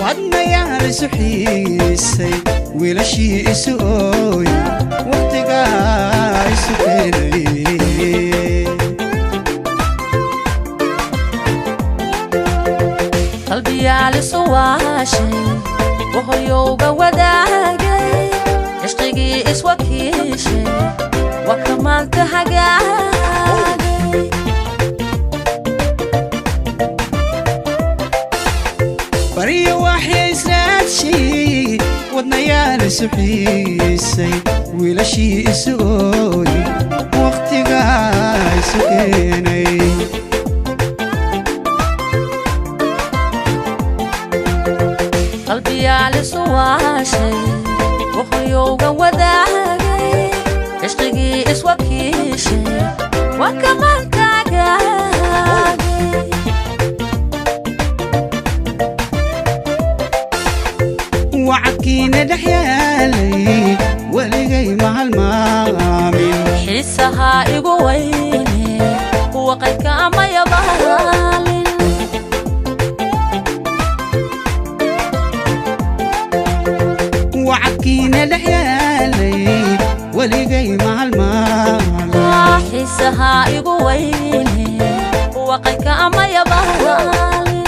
Wadnayaal isu xiisay, wiilashii isu ooy, waqtigaa isu keenay. Qalbiyaal isu waashay, wahoyowga wadaagay, cishqigii iswakiishay, waa ka maanta hagaagay. Baryo waxya israadshay, wadnayaal isu xiisay, wiilashii isu ooy, waqtigaa isu keenay. Qalbiyaal isu waashay, wahoyowga wadaagay, cishqigii iswakiishay, waa ka maanta hagaagay. Wacadkiina dhex yaalay weligay mahalmaamin. Xiisahaa igu weyne, kuwa qaydka ama yabaalin. Wacadkiina dhex yaalay weligay mahalmaamin. Xiisahaa igu weyne, kuwa qaydka ama yabaalin.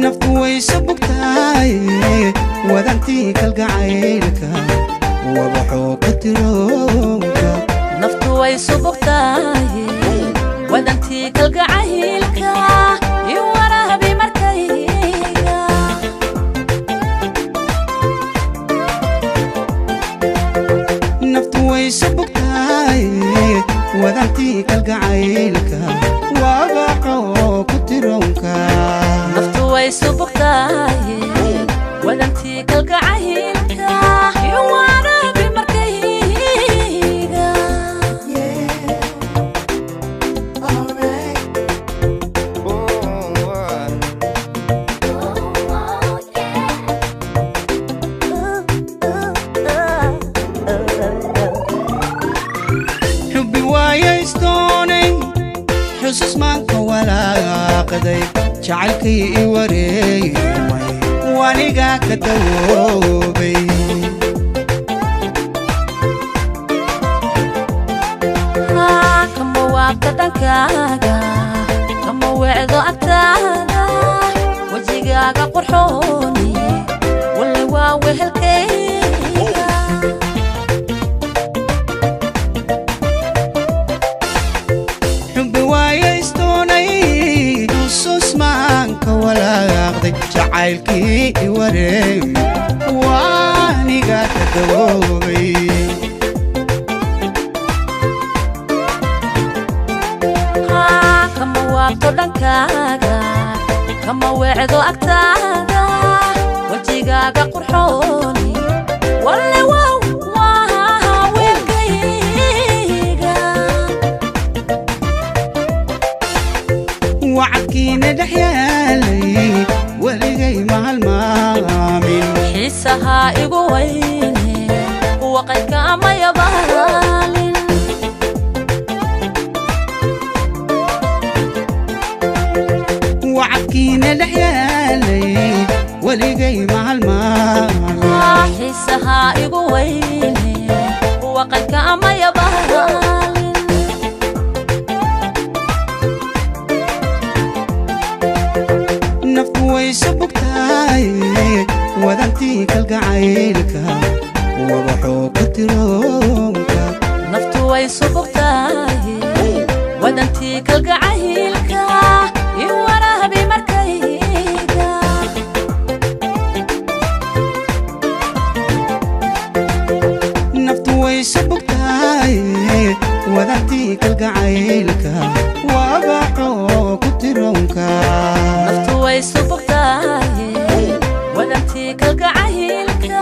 Naftu wayso bogtaay wadantii kalgacaylka, wabaxoo ka tiroonka. Naftu way subugtahay wadantii kalgacaylka, i waraabi markayga. Naftu wayso bogtaay wadantii kalgacaylka, wabaxoo ku tiroonka. Naftu way subugtahay wadantii kalgacaylka, i waraabi markayga. Xubbi waayaysdoonay, xusuus maanka walaaqday, jacaylkii i wareemay, wanigaa ka dawoobay. Kama waabta dhankaaga, kama weecdo agtaada, wejigaaga qurxooni walle waa wehelkayga. Xubbi waayaysdoonay, xusuus maanka walaaqday, jacaylkii i wareemay, wanigaa ka dawoobay. Kama waabto dhankaaga, kama weecdo agtaada, wejigaaga qurxooni walle wow waa weelkayga. Wacadkiina dhex yaalay weligay mahalmaamin. Xiisahaa igu weyne, kuwa qaydka ama yabaalin. Wacadkiina dhex yaalay weligay mahalmaamin. Xiisahaa igu weyne, kuwa qaydka ama yabaalin. Naftu wayso bogtaay wadantii kalgacaylka, wabaxoo ku tiroonka. Naftu way subugtahay wadantii kalgacaylka, i waraabi markayga. Naftu wayso bogtaay wadantii kalgacaylka, wabaxoo ku tiroonka. Naftu way subugtahay wadantii kalgacaylka,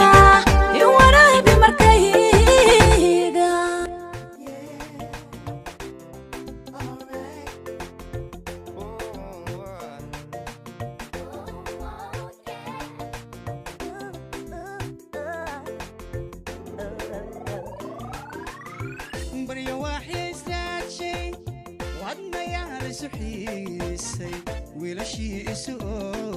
i waraabi markayga. Baryo waxay israadshay, wadnayaal Laysu xiisay, wiilashii isu ooyay.